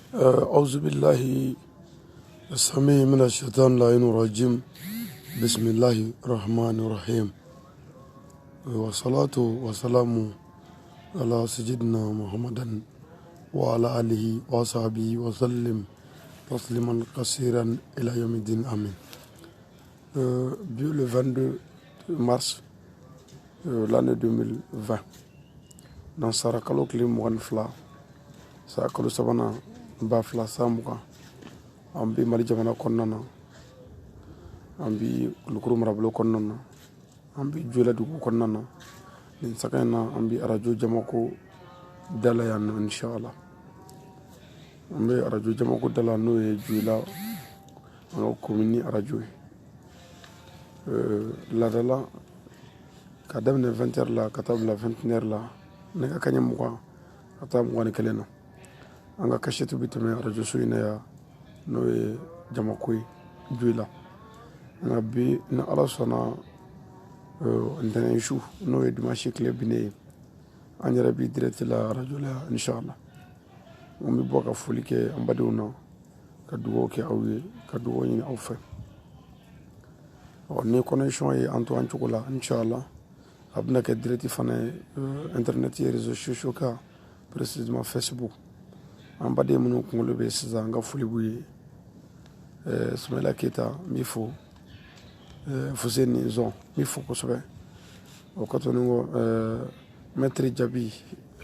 أعوذ بالله السميع من الشيطان اللعين الرجيم. بسم الله الرحمن الرحيم، والصلاة والسلام على سيدنا محمد وعلى آله وصحبه وسلم تسليما كثيرا إلى يوم الدين، آمين. Le 22 mars l'année 2020, nansara kalo tile 22, sa kalo sabanan 2020, an bɛ Mali jamana kɔnɔna na, an bɛ Kulukoro marabolo kɔnɔna na, an bɛ Joyila dugu kɔnɔna na. Nin saga in na, an bɛ arajo Jamako da la yan nɔ, inshallah. An bɛ arajo Jamako da la, n'o ye Joyila an ka commune arajo ye. Laadala ka daminɛ 20 heures la ka taa bila 21 heures la, nɛgɛ kaɲɛ 20 ka taa 21 na, an ka kasɛti bɛ tɛmɛ arajo so in na yan, n'o ye Jamako ye Joyila. Nka bi, ni Ala sɔnna, ntɛnɛn su, n'o ye dimanche tile binnen ye, an yɛrɛ bi direct la arajo la yan, inshallah. An bɛ bɔ ka foli kɛ an badenw na, ka dugawu kɛ aw ye, ka dugawu ɲini aw fɛ. Ɔ ni connexion ye an to an cogo la, inshallah, a bɛna kɛ direct fana ye internet ye, réseaux sociaux kan, précisément Facebook. An baden minnu kunkolo bɛ sisan, an ka foli b'u ye. Sumayila Keyita, n b'i fo. Fuseni Zɔn, n b'i fo kosɛbɛ. O kɔfɛ ni ko maître Jabi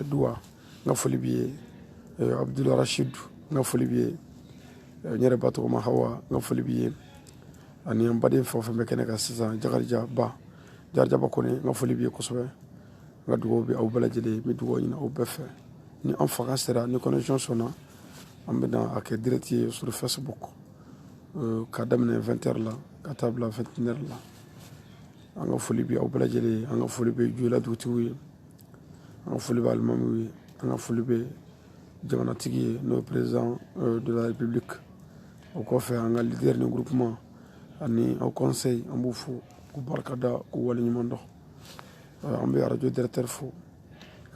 Duwa, n ka foli b'i ye. Abdul Rashid, n ka foli b'i ye. N yɛrɛ ba tɔgɔma Hawa, n ka foli b'i ye. Ani an baden fɛn o fɛn bɛ kɛnɛ kan sisan, Jakarija Ba, Jakarija Ba Kɔnɛ, n ka foli b'i ye kosɛbɛ. N ka dugawu bɛ aw bɛɛ lajɛlen ye, n bɛ dugawu ɲini aw bɛɛ fɛ. Ni an fanga sera, ni connexion sɔnna, an bɛna a kɛ direct ye sur Facebook ka daminɛ 20 heures la ka taa bila 21 heures la. An ka foli bɛ aw bɛɛ lajɛlen ye. An ka foli bɛ Joyila dugutigiw ye, an ka foli bɛ alimamiw ye, an ka foli bɛ jamanatigi ye, n'o ye président de la République. O kɔfɛ, an ka leader ni groupement ani aw conseil, an b'u fo k'u barikada, k'u waleɲuman dɔn. An bɛ arajo directeur fo,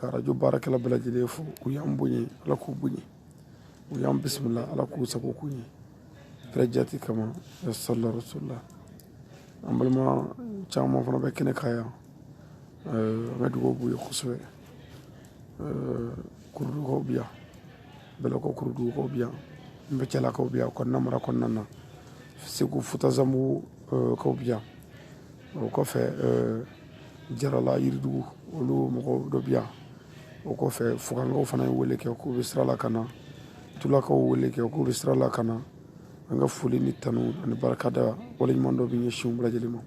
ka arajo baarakɛla bɛɛ lajɛlen fo. U y'an bonya, Ala k'u bonya. U y'an bisimila, Ala k'u sago k'u ɲɛ kira jati kama, sallallahu rasulillah. An balima caman fana bɛ kɛnɛ kan yan, an bɛ dugawu b'u ye kosɛbɛ. Kurudugukaw bi yan, Bɛlɛkɔ Kurudugukaw bi yan, n bɛ cɛlakaw bi yan kɔnɔna mara kɔnɔna na, Segu Futa Zanbu kaw bi yan. O kɔfɛ, Jarala Yiridugu, olu mɔgɔw dɔ bi yan. O kɔfɛ, Fugankaw fana ye wele kɛ k'u bɛ sira la ka na, Tulakaw wele kɛ k'u bɛ sira la ka na. An ka foli ni tanu ani barikada, waleɲuman dɔ bɛ ɲɛsin u bɛɛ lajɛlen ma.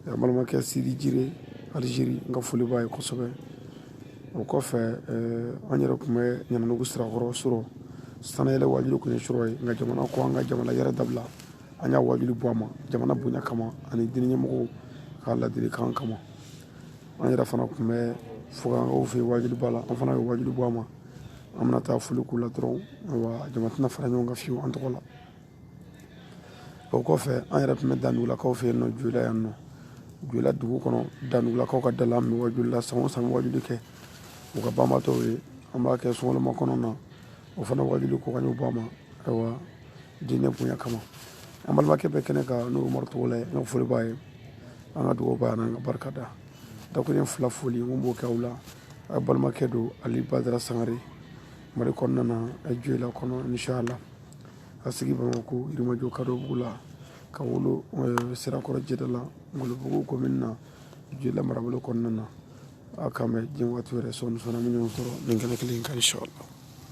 An balimakɛ Sidi Jire Alizeri, n ka foli b'a ye kosɛbɛ. O kɔfɛ, an yɛrɛ tun bɛ Ɲananugu Sirakɔrɔ sɔrɔ sanayɛlɛ wajulu kun ye sɔrɔ ye, nka jamana ko an ka jamana yɛrɛ dabila. An y'a wajulu bɔ a ma jamana bonya kama ani diinɛ ɲɛmɔgɔw ka ladilikan kama. An yɛrɛ fana tun bɛ Fugankaw fɛ yen wajuliba la, an fana ye wajulu bɔ a ma. An bɛna taa foli k'u la dɔrɔn, wa jama tɛna fara ɲɔgɔn kan fiyewu an tɔgɔ la. O kɔfɛ, an yɛrɛ tun bɛ Dandugulakaw fɛ yen nɔ Joyila yan nɔ, Joyila dugu kɔnɔ, Dandugulakaw ka da la. An bɛ wajuli la san o san, wajuli kɛ u ka banbatɔw ye. An b'a kɛ sunkalo kɔnɔ na. O fana wajuli ko ka y'o bɔ a ma, ayiwa, diinɛ bonya kama. An balimakɛ bɛ kɛnɛ kan, n'o ye Umaru Togola ye, n ka foli b'a ye. An ka dugawu b'a ye, n'an ka barika da dakuruɲɛ fila foli n b'o kɛ aw la. A balimakɛ don, Ali Badara Sangare, Mali kɔnɔna na, Joyila kɔnɔ, inshallah. A sigi Bamakɔ, Yirimajɔ Kadobugu la, ka wolo Sirakɔrɔ Jɛda la, Ngolobugu commune na, Joyila marabolo kɔnɔna na. A k'an bɛn diɲɛ waati wɛrɛ, sɔɔni sɔɔni an bɛ ɲɔgɔn sɔrɔ nin kɛnɛ kelen in kan, inshallah.